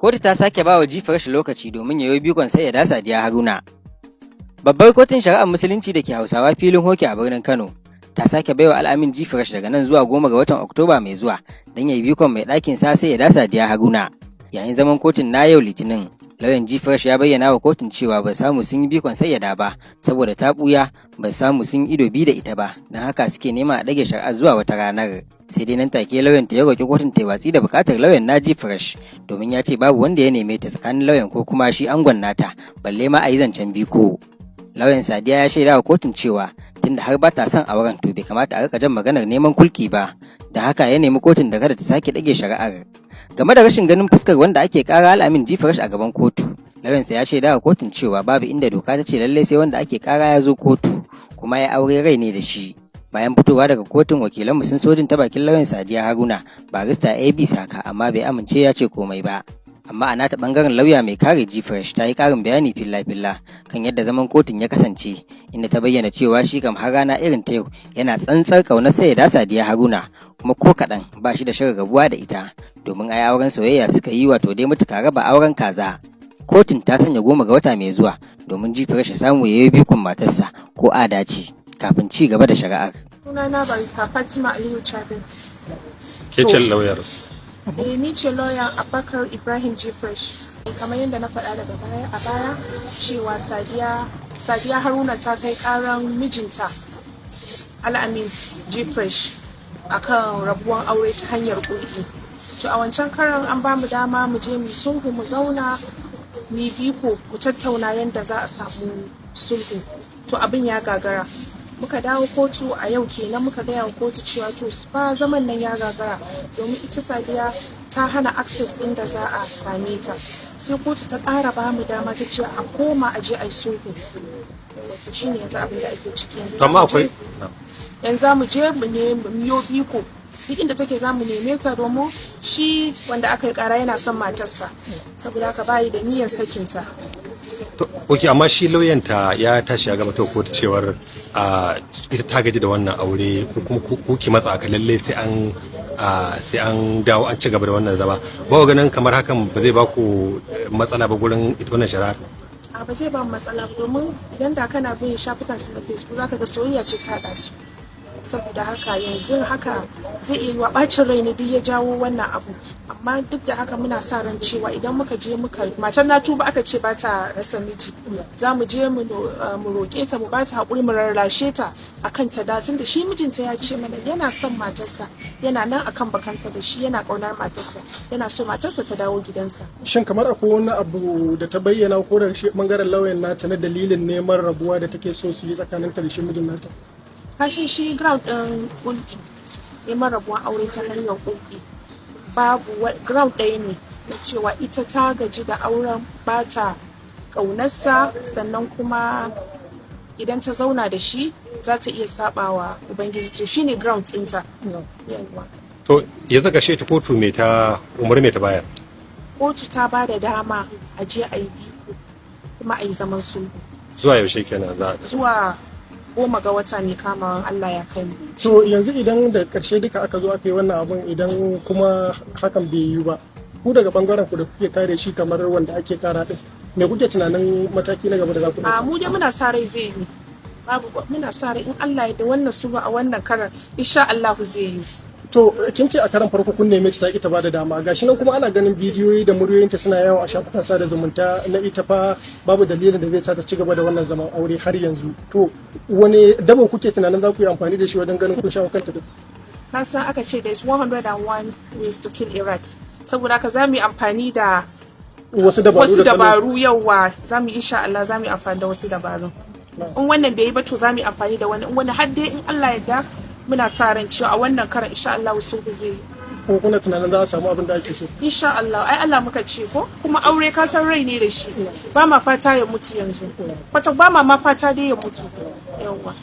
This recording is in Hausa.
Kotu ta sake ba wa G-Fresh lokaci domin ya yi bikon Sayyada Sadiya Haruna. Babbar Kotun Shari'ar Musulunci da ke Hausawa Filin Hoki a birnin Kano ta sake baiwa Al'amin G-Fresh daga nan zuwa 10 ga watan Oktoba mai zuwa don ya yi bikon mai ɗakin sa Sayyada Sadiya Haruna. Yayin zaman kotun na yau Litinin, lauyan G-Fresh ya bayyana wa kotun cewa ba samu sun yi bikon Sayyada ba saboda ta ɓuya, ba samu sun ido bi da ita ba, don haka suke nema a ɗage shari'a zuwa wata ranar. Sai dai nan take lauyan ta ya roƙi kotun ta watsi da buƙatar lauyan na G-Fresh, domin ya ce babu wanda ya neme ta tsakanin lauyan ko kuma shi angon nata, balle ma a yi zancen biko. Lauyan Sadiya ya shaida wa kotun cewa tunda har ba ta son auren, to bai kamata a rika jan maganar neman kulki ba, da haka ya nemi kotun da kada ta sake ɗage shari'ar. Game da rashin ganin fuskar wanda ake kara, Al'amin G-Fresh, a gaban kotu, lauyansa ya shaida wa kotun cewa babu inda doka ta ce lallai sai wanda ake kara ya zo kotu, kuma ya aure rai ne da shi. Bayan fitowa daga kotun, wakilanmu sun sojin ta bakin lauyan Sadiya Haruna, Barista AB Saka, amma bai amince ya ce komai ba. Amma a nata bangaren, lauya mai kare G-Fresh ta yi karin bayani filla-filla kan yadda zaman kotun ya kasance, inda ta bayyana cewa shi kam har rana irin ta yau yana tsantsar ƙaunar Sayyada Sadiya Haruna, kuma ko kaɗan ba shi da shirin rabuwa da ita, domin ai auren soyayya suka yi, wato dai mutuka raba auren kaza. Kotun ta sanya 10 ga wata mai zuwa domin G-Fresh ya samu ya yi bikon matarsa ko a dace kafin ci gaba da shari'ar. Sunana Barista Fatima Aliyu Chabin. Ke ce lauyar? Eh, ni ce lawyer Abubakar Ibrahim G Fresh. Kamar yadda na faɗa daga baya a baya cewa Sadiya Haruna ta kai ƙaran mijinta Al'amin G Fresh akan rabuwan aure ta hanyar kulki. To, a wancan karan an ba mu dama mu je mu sulhu, mu zauna mu biko, mu tattauna yadda za a samu sulhu. To, abin ya gagara. Muka dawo kotu a yau kenan, muka gaya wa kotu cewa to fa zaman nan ya gagara, domin ita Sadiya ta hana access ɗin da za a same ta. Sai kotu ta ƙara ba mu dama, ta ce a koma a je a yi sulhu. To, shine yanzu abin da ake ciki yanzu. Amma akwai Yanzu za mu je mu ne mu biko duk inda take, za mu neme ta, domin shi wanda aka yi kara yana son matarsa, saboda haka bayi da niyyar sakinta. To, ok, amma shi lauyanta ya tashi ya gabatar kotu cewar ita ta gaji da wannan aure, ko kuma ku ki matsa aka lalle sai an dawo an ci gaba da wannan zama. Ba ku ganin kamar hakan ba zai ba ku matsala ba gurin ita wannan shari'ar? A, ba zai ba mu matsala ba, domin idan da kana bin shafukan su na Facebook, zaka ga soyayya ce ta haɗa su. Saboda haka yanzu haka zai iya yiwa bacin rai ne duk ya jawo wannan abu, amma duk da haka muna sa ran cewa idan muka je muka, matar na tuba aka ce ba ta rasa miji, za mu je mu roƙe ta, mu ba ta haƙuri, mu rarrashe ta akan ta da tunda shi mijinta ya ce mana yana son matarsa, yana nan akan bakansa da shi, yana ƙaunar matarsa, yana so matarsa ta dawo gidansa. Shin kamar akwai wani abu da ta bayyana ko da shi bangaren lauyan nata na dalilin neman rabuwa da take so su yi tsakaninta da shi mijin nata? Kashin shi ground ɗin kulki, neman rabuwan aure ta hanyar kulki, babu ground ɗaya ne na cewa ita ta gaji da auren, ba ta ƙaunarsa, sannan kuma idan ta zauna da shi za ta iya sabawa Ubangiji. To, shine ground ɗinta, yawwa. To, yanzu ƙarshe ita kotu me ta umar, me ta bayar? Kotu ta ba da dama a je a yi biko kuma a yi zaman sulhu. Zuwa yaushe kenan za a Zuwa 10 ga wata mai kamawan, Allah ya kai mu. To, yanzu idan da karshe duka aka zo aka yi wannan abun, idan kuma hakan bai yiwu ba, ku daga bangaren ku da kuke kare shi kamar wanda ake kara din, me kuke tunanin mataki na gaba da za ku A, ɗauka? mu dai muna sa rai zai yi, babu, muna sa rai in Allah ya da wannan sulhu a wannan karar insha Allah zai yi. To, kin ce a karan farko kun neme ta, ta ki ta bada dama. Gashi nan kuma ana ganin bidiyoyi da muryoyinta suna yawo a shafukan sada zumunta na ita fa babu dalilin da zai sa ta ci gaba da wannan zaman aure har yanzu. To, wani dabo kuke tunanin za ku yi amfani da shi wajen ganin kun shawo kanta da Ka san aka ce there's 101 ways to kill a rat. Saboda haka za mu yi amfani da wasu dabaru wasu da salo? Dabaru, yauwa. Za mu, insha Allah, za mu yi amfani da wasu dabaru. In wannan bai yi ba, to za mu yi amfani da wani, in wani, har dai in Allah ya da muna sa ran cewa a wannan karan insha Allah sulhu zai yi. Ko kuna tunanin za a samu abin da ake so? Insha Allah, ai Allah muka ce ko, kuma aure ka san rai ne da shi, ba ma fata ya mutu yanzu, kwata ba ma fata dai ya mutu, yauwa.